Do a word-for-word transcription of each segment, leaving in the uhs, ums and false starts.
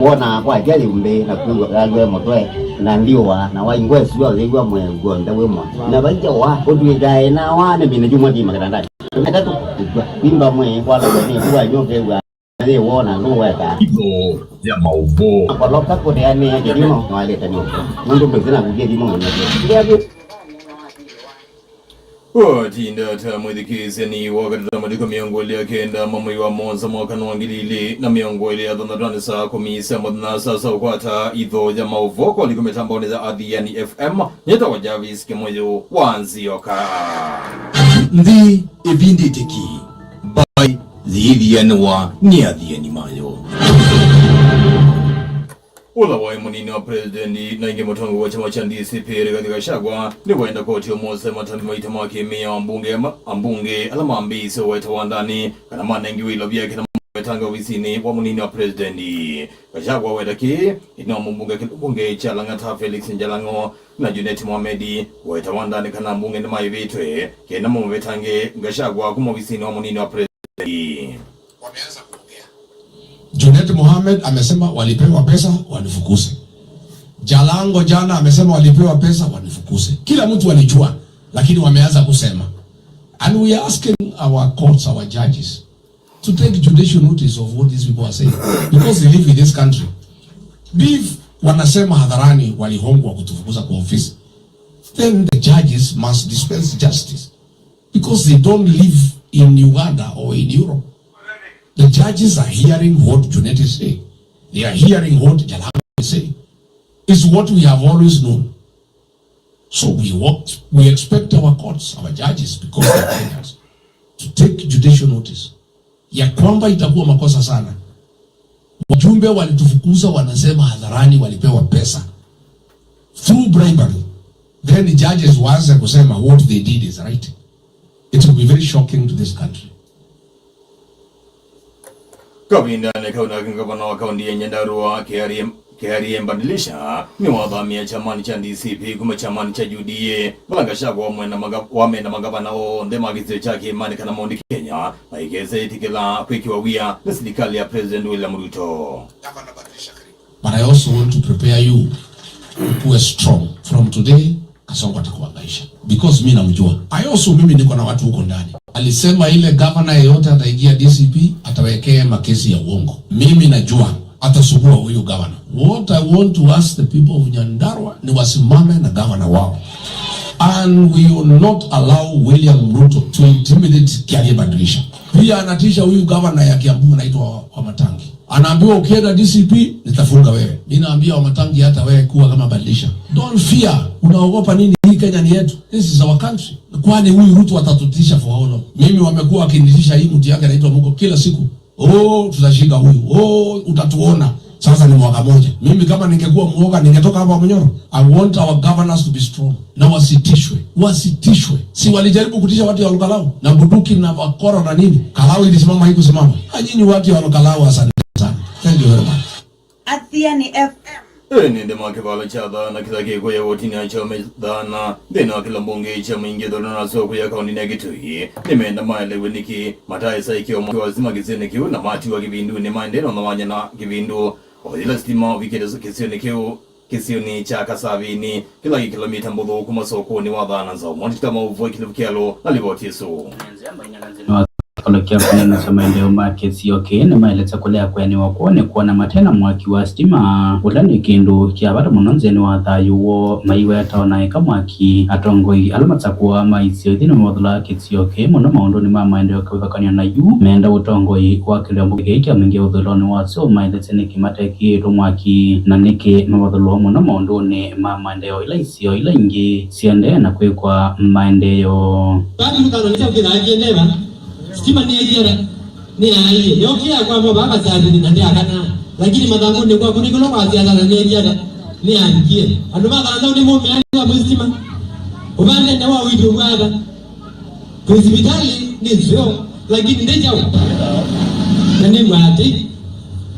Wonaa kwakya yĩumbĩ na kwĩw'a kalw'e mũtwe na ndiũa, na waingwa ĩsua ũyĩw'a mwĩĩ w'onthe wĩ mwa. Na vaikya wa ũtw'ĩkaa ĩna wa nĩ mĩnĩ kyumwa kĩima kĩtandatũ. Atatũ, kwimba mwĩĩ kwalakwa nĩ ĩkua nyũkĩw'a na yĩ woo na ndũweka. Itho ya maũvoo. Akoloka kũteanĩa kĩthimo nĩwaĩlĩte nĩ ũkũ. Nũndũ ndũsĩ na kũkĩa thimo ng'endete. Watinda ta mwĩthikĩĩsya nĩ wakatata matukũ mĩongo ĩlĩ ya kenda ma mwei wa mũonza mwaka wa ngili ilĩ na mĩongo ĩlĩ ya thanthatũ nĩ saa kũmi sya mũthenya, sasa ũkwata itho ya maũvoo kwa liku mĩtambaonĩ ya Athiani F M. Nyĩtawa Jarvis Kĩmũyũ wa Nzioka. Nthĩ ĩvindĩte ki, mbaĩ yĩithianĩwa nĩ athiani mayo. Ũla waĩ mũnini wa president na ĩngĩ mũtongoi wa kyama kya D C P Rigathi Gachagua nĩwaenda koti ũmũnthĩ matambi maitũ ma kĩmĩa wa mbunge ma-, ambunge ala mambĩĩisye ũweta wandanĩ kana manengiwe ilovia kĩna wetanga ovisinĩ wa mũnini wa president. Gachagua weta kĩĩ ĩtina wa mũmbunge kĩlungu kya Lang'ata Felix Jalang'o na Junet Mohamed weta wandanĩ kana ambunge nĩmaĩvĩtwe kenda mamũvetange Gachagua kuma ovisinĩ wa mũnini wa president. Wameanza kuongea. Junet Mohamed amesema walipewa pesa wanifukuze. Jalango jana amesema walipewa pesa wanifukuze. Kila mtu alijua, lakini wameanza kusema. And we are asking our courts, our judges, to take judicial notice of what these people are saying, because they live in this country. If wanasema hadharani walihongwa kutufukuza kwa ofisi, then the judges must dispense justice. Because they don't live in Uganda or in Europe. The judges are hearing what Junet is saying. They are hearing what Jalang'o is saying. It's what we have always known. So we want, we expect our courts, our judges, because they're Kenyans, to take judicial notice ya kwamba itakuwa makosa sana. Wajumbe walitufukuza, wanasema hadharani walipewa pesa through bribery. Then judges waanze kusema what they did is right. It will be very shocking to this country. Kavindanĩ kau nake ngavana wa kaunti ya Nyandarua, Kĩarĩ-, Kĩarĩ Mbadilisha, nĩwathamia kyamani kya D C P kuma kyamani kya U D A, vala Gachagua wamwenda maga-, wamenda magavana onthe ma kĩsio kya Kĩĩmanĩ kana Mount Kenya maikese ĩtĩkĩla kwĩkĩwa wia nĩ silikalĩ ya President William Ruto. But I also want to prepare you, ukuwe strong. From today, Kasongo atakuhangaisha. Because mi namjua. I also, mimi niko na watu huko ndani. Alisema ile gavana yeyote ataingia D C P, atawekea makesi ya uongo. Mimi najua atasugua huyu gavana. What I want to ask the people of Nyandarua ni wasimame na gavana wao. And we will not allow William Ruto to intimidate Kĩarĩ Mbadilisha. Pia anatisha huyu gavana ya Kiambu anaitwa Wamatangi. Anaambiwa, "Ukienda D C P, nitafunga wewe." Mimi naambia Wamatangi, "Hata wewe kuwa kama Mbadilisha. Don't fear. Unaogopa nini? Hii Kenya ni yetu. This is our country." Kwani huyu Ruto atatutisha for how long? Mimi wamekuwa wakinitisha hii mtu yake anaitwa Mugo kila siku. "Oh, tutashika huyu. Oh, utatuona." Sasa ni mwaka moja. Mimi kama ningekuwa muoga, ningetoka hapa Munyoro. I want our governors to be strong. Na wasitishwe. Wasitishwe. Si walijaribu kutisha watu ya Olukalau? Na bunduki na bakora na nini? Kalau ilisimama, haikusimama. Na nyinyi watu ya Olukalau, asante sana. Thank you very much. Athiani F M. Ĩĩ, nĩ nthĩ ma kĩvalo kya Thana kĩla kĩkũya wotini ya Kyome Thana nthĩnĩ wa kĩla mbunge kya Mwingi Thũlũ na Soko ya kaũntĩ ya Kitui nĩmenda maelewe nĩkĩ mataĩsa ĩkĩo mwaki wa sitima kĩsionĩ kĩu na matiwa kĩvindunĩ maendee na ũthawany'a na kĩvindu o yĩla sitima ũvikĩte kĩsionĩ kĩu. Kĩsionĩ kya Kasavinĩ, kĩla kĩ kĩlomita mbũthũ kuma sokonĩ wa Thana nzaũ. Mwandĩki ta maũvoo kĩlĩvu kĩalo na livoti ĩsu. Nthĩ nzĩa mainyaga nthĩnĩ wa kĩkolo kya kũnenasya maendeeo ma kĩsio kĩĩ nĩmaelesya kũlea kwĩanĩwa kwoo nĩ kwona mate na mwaki wa sitima, ũla nĩ kĩndũ kya vata mũno nthĩnĩ wa thayũ woo. Maiweta ona eka mwaki, atongoi ala masakũaa ma isio ithi nĩmavathũlaa kĩsio kĩĩ mũno maũndũnĩ ma maendeeo kĩvathũkany'o na yu menda ũtongoi wa kĩlĩo mbunge kĩĩ kya Mwingi ũthũĩlonĩ wa syo maelesye nĩkĩ mate kĩĩtwe mwaki, na nĩkĩ mavathũlũa mũno maũndũnĩ ma maendeeo ila isio ila ingĩ siendee na kwĩkwa maendeeo. Vaa kĩlũkano nĩ kyaũ kĩthaa kĩendee va? Sitima nĩyĩkĩe va? Nĩyaaie. Yokĩaa kwa mo vaa Kasavinĩ na ndyakanaa. Lakini mathangũnĩ kwaku nĩ kĩla kwasya Thana nĩyĩkĩe va? Nĩyavikie. Andũ ma Thana nĩ mũmĩanĩ wa mwĩ sitima. Ũvandenĩ wa ũitu ũvwaa va? Kwĩ sivitalĩ nĩ nzeo, lakini ndĩ kyaũ? Na nĩ mwatĩ.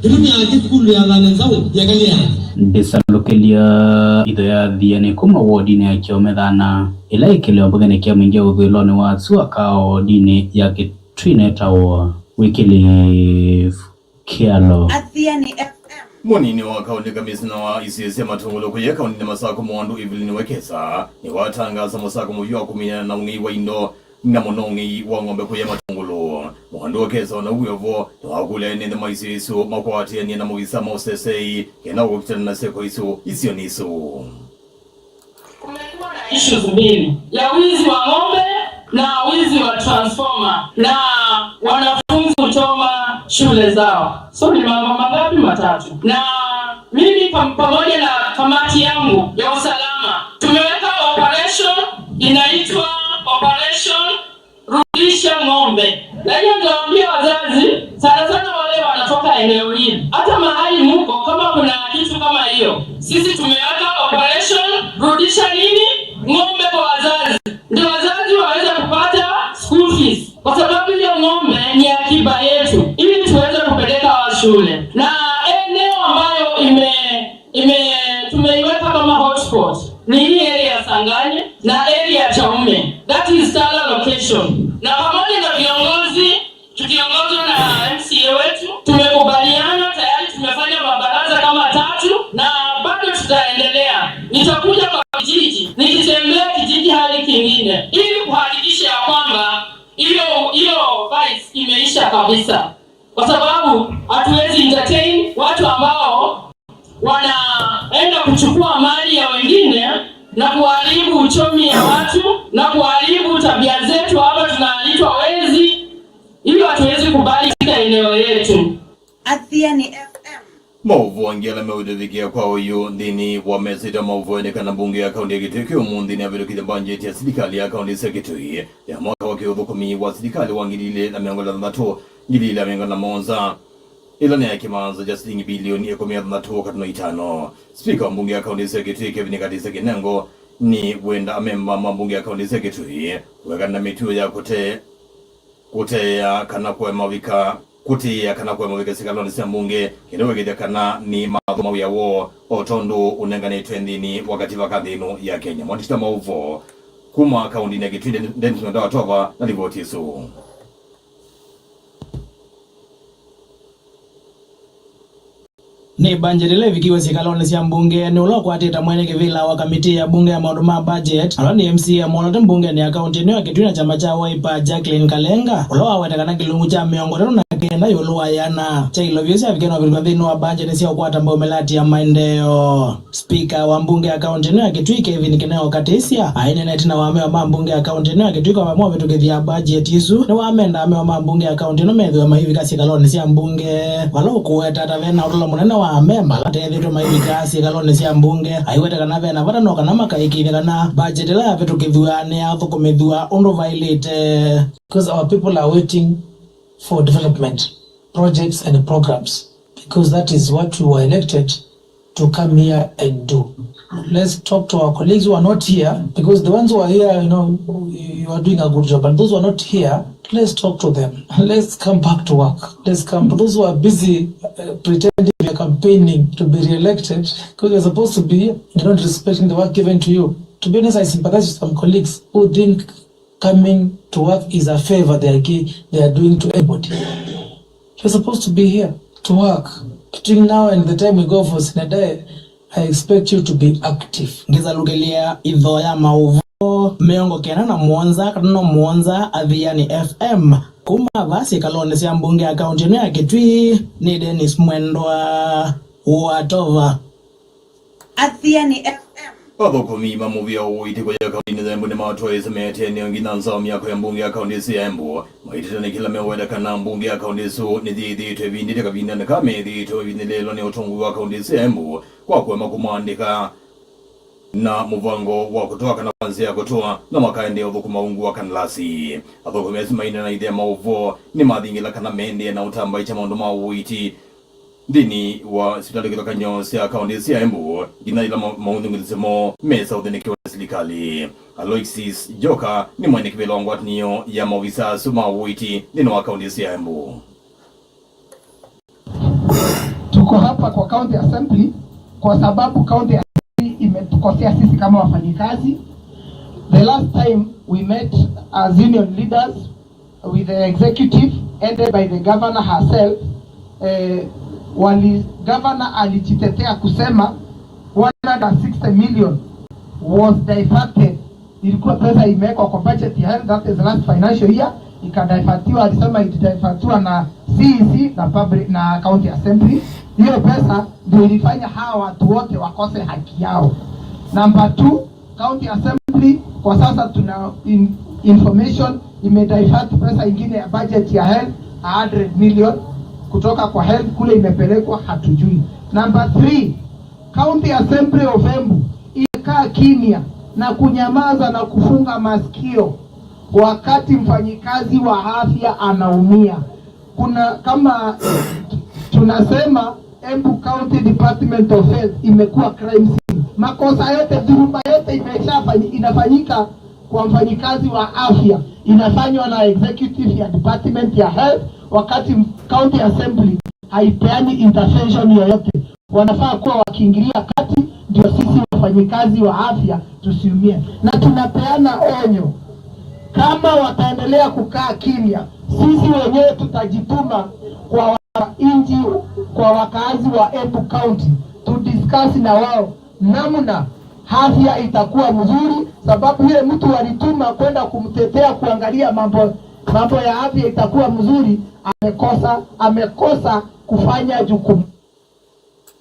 Tũtũmĩaa kĩsukulu ya Thana nzaũ yakalĩ ya. Ndĩsalũkĩlya itho ya Thianĩ kuma wodinĩ ya Kyome Thana, ĩla ĩkĩlĩwa mbũthenĩ kya Mwingi ũthũĩlonĩ wa sua kaodinĩ ya Kĩtwinĩ ĩtawa Wycliffe Kyalo. Athiani F M. Mũnini wa kaũntĩ, kamĩsina wa isio sya matũngũlũ kũya kaũntĩnĩ Masakũ Mwandũ Evelyn Wekesa, nĩwatangaasa mũsako mũvyũ wa kũminana na ũng'ei wa indo, na mũno ũng'ei wa ng'ombe kũya matũngũlũ. Mwandũ Wekesa o na ũu wĩ o vo, nĩwakũlya ene nthĩ ma isio isu makwatĩanĩe na maovisa ma ũseseĩ kenda kũkitana na seko isu isionĩ isu. Kumekuwa na issues mbili, ya wizi wa ng'ombe na wizi wa transformer na wanafunzi kuchoma shule zao. So ni mambo mangapi? Matatu. Na mimi pam-, pamoja na kamati yangu ya usalama tumeweka operation inaitwa Operation Rudisha Ng'ombe. Na hiyo ndio naambia wazazi, sana sana wale wanatoka eneo hili. Hata mahali muko, kama kuna kitu kama hiyo, sisi tumeweka operation Rudisha nini? Ng'ombe kwa wazazi. Ndio wazazi waweze kupata school fees. Kwa sababu hiyo ng'ombe ni akiba yetu, ili tuweze kupeleka wa shule. Na eneo ambayo ime ime tumeiweka kama hotspot ni hii area ya Sangani na area ya Chaume, that is Tala location, na pamoja na viongozi tukiongozwa na M C A wetu tumekubaliana tayari, tumefanya mabaraza kama tatu na bado tutaendelea. Nitakuja kwa kijiji, nikitembea kijiji hadi kingine ili kuhakikisha ya kwamba hiyo hiyo vice imeisha kabisa, kwa sababu hatuwezi entertain watu ambao wanaenda kuchukua mali ya wengine na kuharibu uchumi ya watu na kuharibu tabia zetu. Hapa tunaitwa wezi, hivyo hatuwezi kubali katika eneo yetu. Athiani F M. Maũvoo angĩ ala meũtũvikĩa kwa ũyu nthĩnĩ wa mesa ita maũvoo nĩ kana mbunge ya kaũntĩ ya Kitui kĩ ũmũnthĩ nĩyavĩtũkĩthya mbanjeti ya silikalĩ ya kaũntĩ sya Kitui ya mwaka wa kĩũthũkũmi wa silikalĩ wa ngili ilĩ na mĩongo ĩtandatũ, ngili ilĩ na mĩongo ĩna na mũonza, ĩla nĩ ya kĩmanza kya silingi bilioni ĩkũmi na thanthatũ katuno itano. Spika wa mbunge ya kaũntĩ sya Kitui, Kevin Katĩsya Kĩnengo, nĩ wenda amemba ma mbunge ya kaũntĩ sya Kitui kũekana na mĩtuo ya kũte-, kũteea kana kũema vika, kũtĩĩa kana kũema vika sikalonĩ sya mbunge, kĩndũ wĩkĩthya kana nĩ mathũma wĩa woo o tondũ ũnenganĩtwe nthĩnĩ wa kativa ka nthĩ ĩno ya Kenya. Mwandĩki ta maũvoo kuma kaũntĩnĩ ya Kitui, Dennis Mwenda Watova na livoti ĩsu. Nĩ mbanjeti ĩla ĩvikiwe sikalonĩ sya mbunge nĩ ũla ũkwatĩte mwene kĩvĩla wa kamitĩĩ ya mbunge ya maũndũ ma budget, ala nĩ M C A amwonete mbungenĩ ya kaũntĩ ĩno ya Kitui na kyama kya Wiper, Jacqueline Kalenga, ũla waweta kana kĩlungu kya mĩongo ĩtatũ na kenda ĩũlũ wa ĩana kya ilovio syavikĩe na ũvĩtũkwa nthĩnĩ wa mbanjeti sya ũkwata mbau mĩlati ya maendeeo. Spika wa mbunge ya kaũntĩ ĩno ya Kitui, Kevin Kĩnengo Katĩsya, ainena ĩtina wa amemba ma mbunge ya kaũntĩ ĩno ya Kitui kwa vamwe ũvĩtũkĩthya mbanjeti ĩsu, nĩwamenda amemba ma mbunge ya kaũntĩ ĩno methĩwe maivika sikalonĩ sya mbunge, vala ũkũweta ta vena ũtalo mũnene wa amemba ala mateethĩtwe maivika sikalonĩ sya mbunge, aiweta kana vena vata no kana makaĩkĩĩthya kana mbanjeti ĩla yavĩtũkĩthw'a nĩyathũkũmĩthw'a ũndũ vaĩlĩte. Because our people are waiting for development projects and programs, because that is what we were elected to come here and do. Let's talk to our colleagues who are not here, because the ones who are here, you know, you are doing a good job, and those who are not here, let's talk to them. Let's come back to work. Let's come. Those who are busy, uh, pretending they are campaigning to be re-elected, because you're supposed to be here, you're not respecting the work given to you. To be honest, I sympathize with some colleagues who think coming to work is a favor they are, gi- they are doing to everybody. You're supposed to be here to work. Between now and the time we go for Sinadae, I expect you to be active. Ngĩsalukĩlya itho ya maũvoo mĩongo kenda na mũonza katuno mũonza Athiani F M, kuma vaa sikalonĩ sya mbunge ya kaũntĩ ĩno ya Kitui, nĩ Dennis Mwendwa Watova. Athiani F M. Athũkũmi ma mũvĩa wa ũiiti kũya kaũntĩnĩ ya Embu nĩmatwaĩĩsye mĩatĩanĩo nginya nza wa myako ya mbunge ya kaũntĩ ĩsu ya Embu, maitĩte nĩ kĩla meweta kana mbunge ya kaũntĩ ĩsu nĩyĩthĩĩtwe ĩvindĩte kavindanĩ ka methĩĩtwe ĩvinĩlĩĩlwa nĩ ũtongoi wa kaũntĩ ĩsu ya Embu kwa kũema kũmaandĩka na mũvango wa kũtũa kana kwa nzĩa ya kũtũa, na makaendeea ũthũkũma ungu wa kandalasi. Athũkũmi asu maineena na ithya maũvoo nĩmathingĩla kana meendeea na ũtambaĩkya maũndũ ma ũiiti nthĩnĩ wa sivitalĩ kĩvathũkany'o sya kaũntĩ sya Embu, nginya yĩla ma- maũthingĩlĩsyo moo mesa ũthĩnĩkĩwa nĩ silikalĩ. Aloysius Joka nĩ mwene kĩvĩla wa ngwatanĩo ya maovisa asu ma ũiiti nthĩnĩ wa kaũntĩ sya Embu. Tuko hapa kwa county assembly kwa sababu county assembly imetukosea sisi kama wafanyikazi. The last time we met as union leaders, with the executive headed by the governor herself, eh, wali, governor alijitetea kusema one hundred sixty million was diverted. Ilikuwa pesa imewekwa kwa budget ya health, that is last financial year, ikadivertiwa, alisema ilidivertiwa na C E C na public na county assembly. Hiyo pesa ndio ilifanya hawa watu wote wakose haki yao. Number two, county assembly kwa sasa tuna in, information imedivert pesa ingine ya budget ya health, a hundred million kutoka kwa health kule imepelekwa, hatujui. Number three, County Assembly of Embu imekaa kimya na kunyamaza na kufunga masikio wakati mfanyikazi wa afya anaumia. Kuna, kama tunasema, Embu County Department of Health imekuwa crime scene. Makosa yote, dhuluma yote imeshafanyi-, inafanyika kwa mfanyikazi wa afya inafanywa na executive ya department ya health, wakati county assembly haipeani intervention yoyote. Wanafaa kuwa wakiingilia kati, ndio sisi wafanyikazi wa afya tusiumie. Na tunapeana onyo, kama wataendelea kukaa kimya, sisi wenyewe tutajituma kwa wananchi, kwa wakazi wa Embu County, to discuss na wao namna afya itakuwa mzuri, sababu yule mtu walituma kwenda kumtetea kuangalia mambo, mambo ya afya itakuwa mzuri, amekosa, amekosa kufanya jukumu.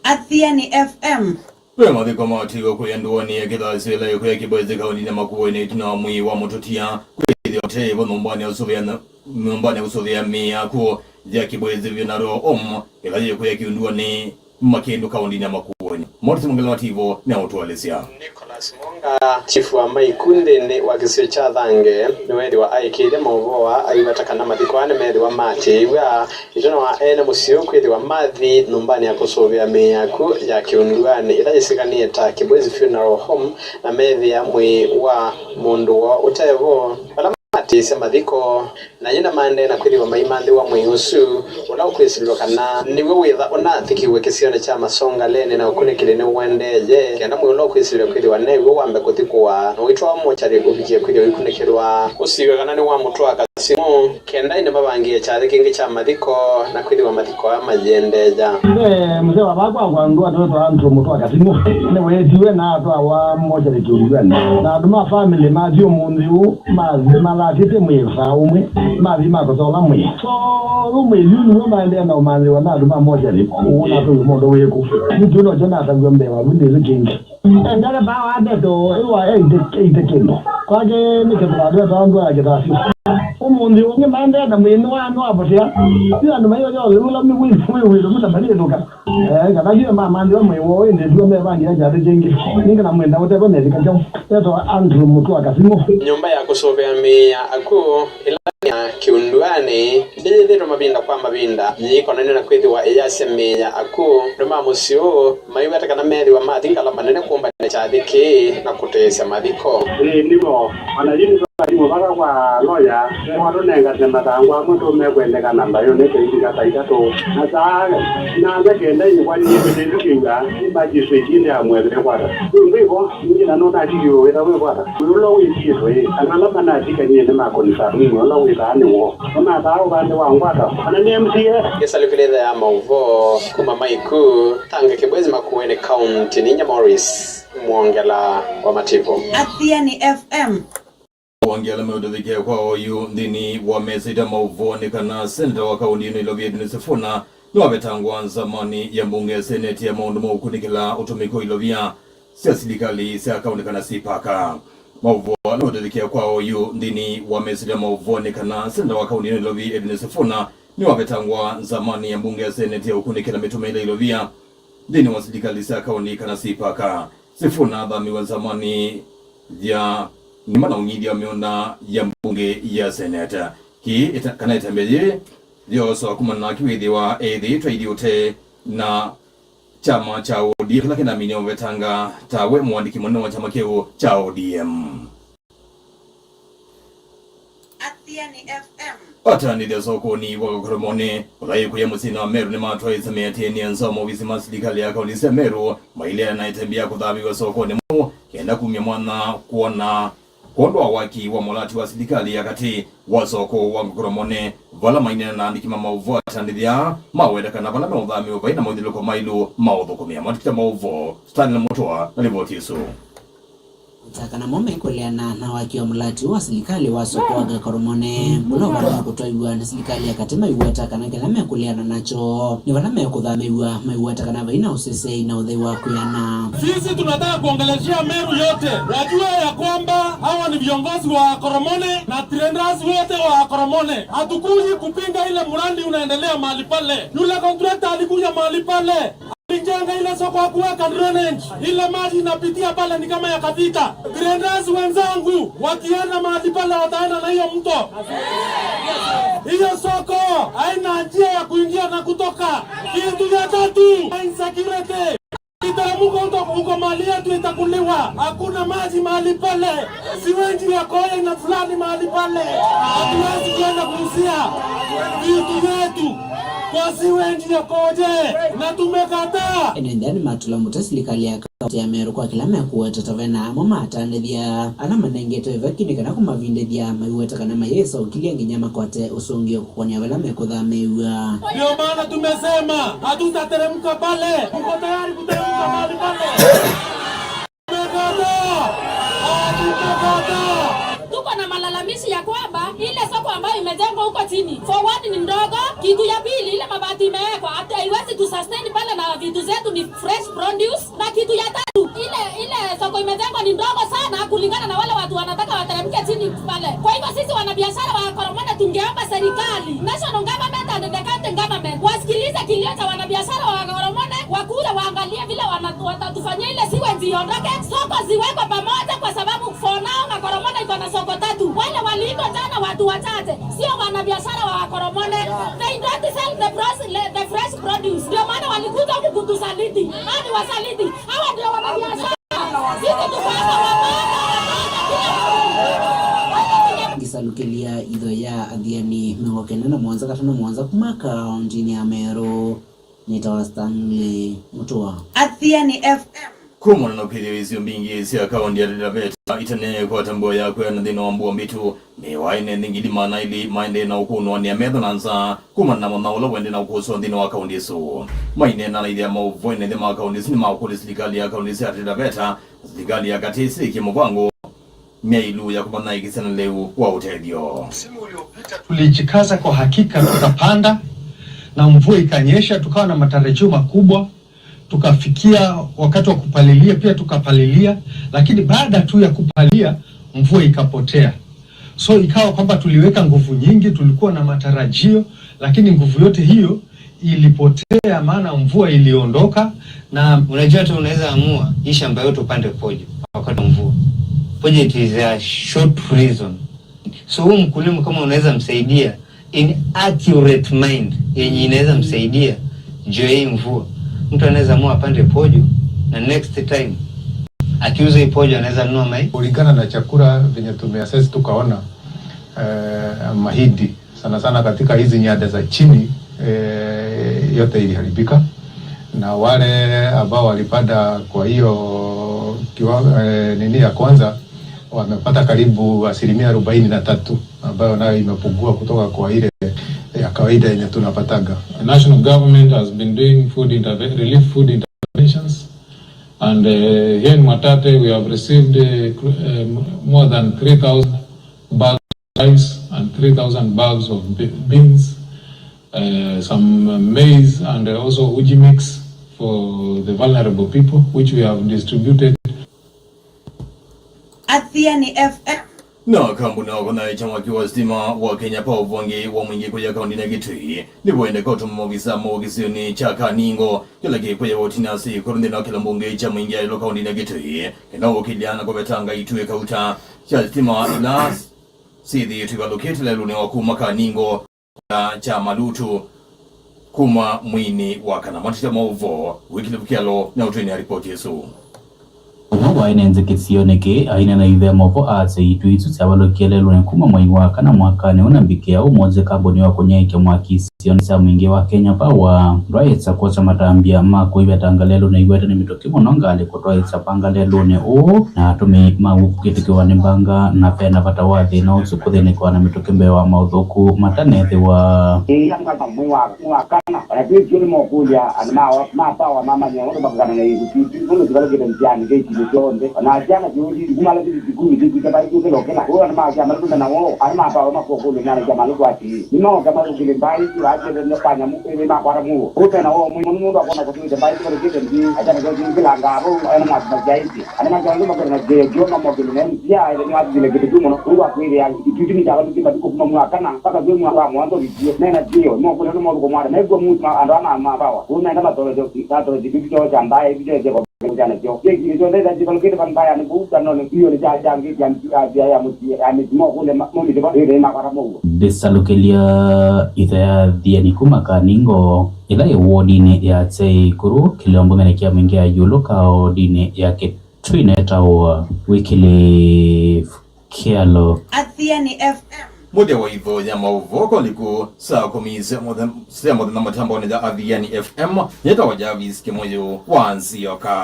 Athiani F M. Ve mathiko ma ũtĩĩo kũya ndũanĩ ya kĩthasyo ĩla ĩkũya Kĩbwezi kaũndĩnĩ ya Makueni ĩtina wa mwĩĩ wa mũtũtia kwĩthĩwa ũteĩvo nyũmbanĩ ya ũsũvĩa, nyũmbanĩ ya ũsũvĩa mĩĩ ya akw'ũ ya Kĩbwezi Funeral Home ĩla yĩkũya Kĩunduanĩ Makĩndũ kaũndĩnĩ ya Makueni. Morris Mwongela wa Tivo nĩaũtũelesya. Nicholas Mwonga, chifu wa Maiku nthĩnĩ wa kĩsio kya Thange, nĩweethĩwa aĩkĩĩthya maũvoo aa aiweta kana mathiko aa nĩmeethĩwa maatĩĩw'a ĩtina wa ene mũsyĩ ũũ kwĩthĩwa mathi nyũmbanĩ ya kũsũvĩa mĩĩ ya akw'ũ ya Kĩunduanĩ ĩla yĩsĩkanĩe ta Kĩbwezi Funeral Home na meethĩa mwĩĩ wa mũndũ woo ũtevo vala maatĩĩsya mathiko. Na yu nĩmaendee na kwĩthĩwa maimanthĩwa mwĩĩ ũsu, ũla ũkwĩsĩlw'a kana nĩw'o wĩtha ũnathĩkiw'e kĩsionĩ kya Masongaleni na ũkunĩkĩli nĩũendeeye, kenda mwĩĩ ũla ũkwĩsĩlw'a kwĩthĩwa new'o wambe kũthikũwa na ũitwawa mokyalĩ ũvikĩe kwĩthĩwa ũikunĩkĩlwa. Ũsiw'e kana nĩwamũtwaa Kasimũ, kenda ĩndĩ mavangĩe kyathĩ kĩngĩ kya mathiko na kwĩthĩwa mathiko aa mayĩendeea. Ve mũseo wa vakwa kwa ndũa twĩtwa Andrew Mũtũa Kasimũ, nĩweetiwe na atwawa mokyalĩ Kĩunduanĩ, na andũ ma famĩlĩ mathi ũmũnthĩ ũũ. Mathi malatĩte mwĩĩ saa ũmwe, mathi makũsola mwĩĩ. So, yu mwĩĩ yu nĩw'o maendee na ũmanthĩwa na andũ ma mokyalĩ, ũũ natũw'e mũndũ wĩkũ. Nĩkyo nokyo natavw'a mbee wa vu ndĩsĩ kĩngĩ. Endele paa wa ndeto ĩwa eite, eite kĩndũ. Kwake nĩ kĩndũ vandũ etawa ndũa ya kĩtasyo. Ũmũnthĩ ũngĩ maendee na mwĩĩ nĩwa, nĩwapotea. Yu andũ maiwa yolĩ ũla wĩw'ĩtwe mũta malĩthũka. Eh, kana yu mamanthĩwa mwĩĩ woo ĩndĩ nduo mevangia kyathĩ kĩngĩ. Nĩngĩ na mwenda ũtethwa methika kyaũ. Etawa Andrew Mũtũa Kasimũ. Nyũmba ya kũsũvĩa mĩĩ ya akw'ũ ĩla nĩ ya Kĩunduanĩ ndĩyĩthĩtwe mavinda kwa mavinda yĩkonanĩa na kwĩthĩwa ĩyasya mĩĩ ya akw'ũ. Andũ ma mũsyĩ ũũ maiweta kana meethĩwa mathi ngalama nene kũmbanĩa kyathĩ kĩĩ na kũteesya mathiko. Ĩĩ, nĩvo. O na yu nĩtwathi mũvaka kwa loya, nĩwatũnenganĩte mathangũ amwe tũmekwendekana mbayũnĩ tũivika saa itatũ. Na saa nana kenda ĩkwatie kũtethukĩw'a nĩ magistrate ĩndĩ amwethĩe kwata. Yu ndwĩvo, ningĩ na nũnatikiwe wĩtha wĩkwata. Mwĩĩ ũla wĩtiĩtwe ĩ, kana ala manatikanie nĩmakonisa mwĩĩ ũla wĩthaa nĩ woo. Nĩmataa ũvande wa ngwata, kana nĩ M C A. Ĩsalukĩlĩtha ya maũvoo kuma Maiku, Thange, Kĩbwezi, Makueni County, ninya Morris Mwongela wa Mativo. Athiani F M. Wongeela meũtũthĩkĩa kwa oyu nthĩnĩ wa mesĩta maũvoo nĩ kana seneta wa kaũndĩ ĩno Ilovi Edwin Sifuna nĩwavetangwa nzamanĩ ya mbunge ya seneti ya maũndũ ma ũkunĩkĩla ũtũmĩko ilovia sya silikalĩ sya kaũndĩ kana CPAC. Maũvoo ala meũtũthĩkĩa kwa oyu nthĩnĩ wa mesĩta maũvoo nĩ kana seneta wa kaũndĩ ĩno Ilovi Edwin Sifuna nĩwavetangwa nzamanĩ ya mbunge ya seneti ya ũkunĩkĩla mĩtũmĩĩle ilovia nthĩnĩ wa silikalĩ sya kaũndĩ kana CPAC. Sifuna athamĩwe nzamanĩ ya nyũmba na ũng'ithya wa mĩũnda ya mbunge ya seneti. Kĩĩ ĩta-, kana ĩtambya yĩĩ yoosawa kumana na kĩwĩthĩwa ethĩĩtwe aithi ũtee na kyama kya O D M kĩla kĩnaminie ũvetanga tawe mũandĩki mũnene wa kyama kĩu kya O D M. Athiani F M. Atanĩthya sokonĩ wa Kakoromoni, ũla wĩ kũya mũsyĩnĩ wa Meru, nĩmatwaĩĩsye mĩatĩanĩo nza wa maovisi ma silikalĩ ya kaũntĩ sya Meru, maileana na ĩtambya ya kũthavĩw'a sokonĩ mweũ, kenda kumya mwanya kwona Kwondũ wa waki wa mũlati wa silikalĩ ya katĩ wa soko wa Koromone, vala maineena na andĩki ma maũvoo, atandĩthya maweta kana vala meũthamĩwa vai na mawĩthyũlũko maĩlu ma ũthũkũmĩa. Mwandĩki wa maũvoo Stanley Mũtũa na livoti ĩsu. Ta kana mo mekũleana na waki wa mũlati wa silikalĩ wa soko wa Koromone, ũla ũvata kũtwaiwa nĩ silikalĩ ya katĩ maiweta kana kĩla mekũleana nakyo nĩ vala mekũthamĩw'a, maiweta kana vai na ũsesei na ũthei wa kwĩana. Sisi tunataka kuongeleshea Meru yote wajue ya kwamba hawa ni viongozi wa Koromone na traders wote wa Koromone. Hatukuji kupinga ile mradi unaendelea mahali pale. Yule contractor alikuja mahali pale, alijenga ile soko, hakuweka drainage. Ile maji inapitia pale ni kama ya Kavita. Traders wenzangu, wakienda mahali pale, wataenda na hiyo mto. Hiyo soko haina njia ya kuingia na kutoka. Kitu ya tatu, insecurity. Itamuka huko, huko mali yetu itakuliwa. Hakuna maji mahali pale. Siwenji ya Koye na fulani mahali pale. Hatuwezi kwenda kuuzia vitu vyetu kwa siwenji ya Koye. Na tumekataa. Ene nthani matula mũtwe silikalĩ ya kaũntĩ ya Meru kwa kĩla mekũweta ta vena amwe matandĩthya ala manengetwe ĩvaki nĩ kana kũmavindĩthya maiweta kana mayĩsa ũkilya nginya makwate ũsũngĩo kũkonya vala mekũthamĩĩw'a. Ndio maana tumesema hatutateremka pale. Mko tayari kuteremka mahali pale? Tumekataa! Tumekataa! Tuko na malalamishi ya kwamba ile soko ambayo imejengwa huko chini, for one, ni ndogo, kitu ya pili, ile mabati imewekwa hata haiwezi tu sustain pale, na vitu zetu ni fresh produce, na kitu ya tatu, ile, ile soko imejengwa ni ndogo sana kulingana na wale watu wanataka wateremke chini pale. Kwa hivyo sisi wanabiashara wa Koromone tungeomba serikali, national government and the county government, wasikilize kilio cha wanabiashara wa Koromone, wakuje waangalie vile wana-, watatufanyia ile sewage iondoke, soko ziwekwe pamoja, kwa sababu for now Koromone iko na soko tatu. Wale waliitwa jana watu wachache, sio wanabiashara wa Koromone. They don't sell the pros-, le-, the fresh produce. Ndio maana walikuja huku kutusaliti. Hawa ni wasaliti. Hawa ndio wanabiashara. Sisi tuko hapa wamama, wamama, kila mtu. Ngisalukĩlya itho ya Athiani mĩongo kenda na mũonza katano mũonza kuma kaũntĩnĩ ya Meru. Nĩtawa Stanley Mũtũa. Athiani F M. Kumana na ũkĩthya isio mbingĩ sya kaũntĩ ya Taita Taveta itenee kwata mbua ya kwĩana nthĩnĩ wa mbua mbĩtu, nĩ wa ene nthĩ ngili maana elĩ maendee na ũkũnwa nĩ ametho na nza kumana na mũthanga ũla ũendee na ũkũswa nthĩnĩ wa kaũntĩ ĩsu. Maineena na ithya maũvoo, ene nthĩ ma kaũntĩ ĩsu nĩmakũlya silikalĩ ya kaũntĩ sya Taita Taveta na silikalĩ ya katĩ syĩkĩe mũvango myaĩlu ya kũmanthaĩkĩsya na lĩu wa ũtethyo. Msimu uliopita tulijikaza kwa hakika, tukapanda na mvua ikanyesha, tukawa na matarajio makubwa, tukafikia wakati wa kupalilia pia tukapalilia, lakini baada tu ya kupalilia mvua ikapotea. So ikawa kwamba tuliweka nguvu nyingi, tulikuwa na matarajio, lakini nguvu yote hiyo ilipotea, maana mvua iliondoka. Na unajua, hata unaweza amua hii shamba yote upande pojo wakati wa mvua. Pojo, it is a short reason. So huyu mkulima kama unaweza msaidia in accurate mind yenye inaweza msaidia juu ya hii mvua, mtu anaweza amua apande pojo na next time akiuza hii pojo anaweza nunua mai. Kulingana na chakula venye tumeassess, tukaona eh, mahindi sana sana katika hizi nyanda za chini eh, yote iliharibika, na wale ambao walipanda kwa hiyo kiwa, eh, nini ya kwanza wamepata karibu asilimia arobaini na tatu, ambayo nayo imepungua kutoka kwa ile ya kawaida yenye tunapataga. The national government has been doing food interve-, relief food interventions, and uh, here in Mwatate we have received uh, cl- uh, more than three thousand bags of rice and three thousand bags of be- beans, uh, some maize and also uji mix for the vulnerable people, which we have distributed. Athiani F M. Na kambuni wa kũthaĩkya mwaki wa sitima wa Kenya Power ũvonge wa mwingĩ kũya kaũntĩnĩ ya Kitui nĩwendeka ũtũma maovisa ma kĩsionĩ kya Kaningo kĩla kĩkwĩawa ũtinasĩ kũrũ nthĩnĩ wa kĩla mbunge kya mwingĩ ya ĩlo kaũntĩnĩ ya Kitui kenda ũkĩlya na kũvetanga ituĩ kauta sya sitima ila syĩthĩĩtwe ivalũkĩte lelũnĩ wa kuma Kaningo kya Malutu kuma mweinĩ wa kana. Matita ma ũvoo, Wycliffe Kyalo na ũtwĩnĩa ripoti ĩsu. Ũmwe wa ene nzĩ kĩsionĩ kĩĩ aineena na ithya moko asya ituĩ isu syavalũkie lelũnĩ kuma mwei wa kana mwakanĩ ũna mbikĩa ũmũnthĩ kambuni wa kũnyaĩĩkya mwaki Syoonĩ sya mũingĩ wa Kenya Power ndwaĩsa kwosa matambya ma kũiveta ngalelũnĩ iwete nĩ mĩtũkĩ mũno ngalĩko twaĩsa pa ngalelũnĩ ũũ, na atũmĩi maw'o kũkĩtĩkĩwa nĩ mbanga, na ve na vata wa thĩna ũsu kũthĩnĩkĩwa na mĩtũkĩ mbee wa maũthũku matanethĩwa. Ĩĩ, mwaka, mwei wa, mwei wa kana, ona twĩsio nĩmokũlya andũ ma, ma Power mamanye ũndũ makũkana na ĩkũtiti, ũndũ kĩvalũkĩte nzĩanĩ kĩitinĩ kyonthe, ona syana syũthi kuma ala sithi sukulu syĩkwĩte vai syũkĩla ũkĩla. Ũũ andũ ma syama tũme na woo, andũ ma Power makũkũlya nyana syama lũkwati. Nĩmooka mathũkĩle mbaĩ isu akyete nĩ kwa nyamũ ĩthĩ makwata mũuo. Ũu mena woo mwingĩ mũno nũndũ akona kũtũĩte mbaĩ isu valũkĩte nthĩ, akyana kyosi kĩlangaa vau, ena mwaki masyaĩtye. Andũ ma syama nĩmakwete na kĩeo kĩo mamokĩle na nzĩa ĩthĩ nĩwathithile kĩndũ kĩu mũno. Ũu wakwĩthĩa ituti nĩkyavalũkie matukũ kuma mwaka na mpaka kwĩ mwaka wa mũonza ũvikie. Mena kĩeo, nĩmokũlya nũndũ maũthũkũ mwada. Mew'a mũuti ma andũ aa ma, ma Power. Ũu menda matolesye, matolesye ituti kyoo kya mbaĩ isu kyeekĩe kwa Kũkya nakyo. Kĩkĩ nĩkyo nthĩ ĩla kĩvalũkĩte va mbaĩanĩ kũu kanonĩ, ĩũnĩ kya, kya ngĩti ya, ya, ya, ya, ya mĩtĩ, ya, ya, ya mũsyĩ, ya mĩtĩ, mokũlya ma-, mũmĩtĩ va, ĩthĩ makwana mũuo. Ndĩsalũkĩlya ĩthe ya Athiani kuma Kaningo, ĩla yĩ wodinĩ ya Tseikũrũ, kĩlĩo mbung'enĩ kya mũingĩ ya ĩũlũ kaodinĩ ya Kitui, netawa Wycliffe Kyalo. Athiani F M. Mũthya wa itho ya maũvoo koliku saa kũmi sya mũthe-, sya mũthenya mũtambonĩ ya Athiani F M, nyĩtawa Jarvis Kĩmũyũ wa Nzioka.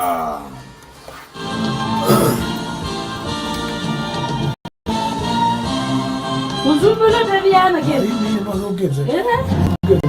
Mũsumbĩ ũla ũtavĩaa na kĩndũ. Ĩĩ, nĩ mathũkĩte. Ĩĩ.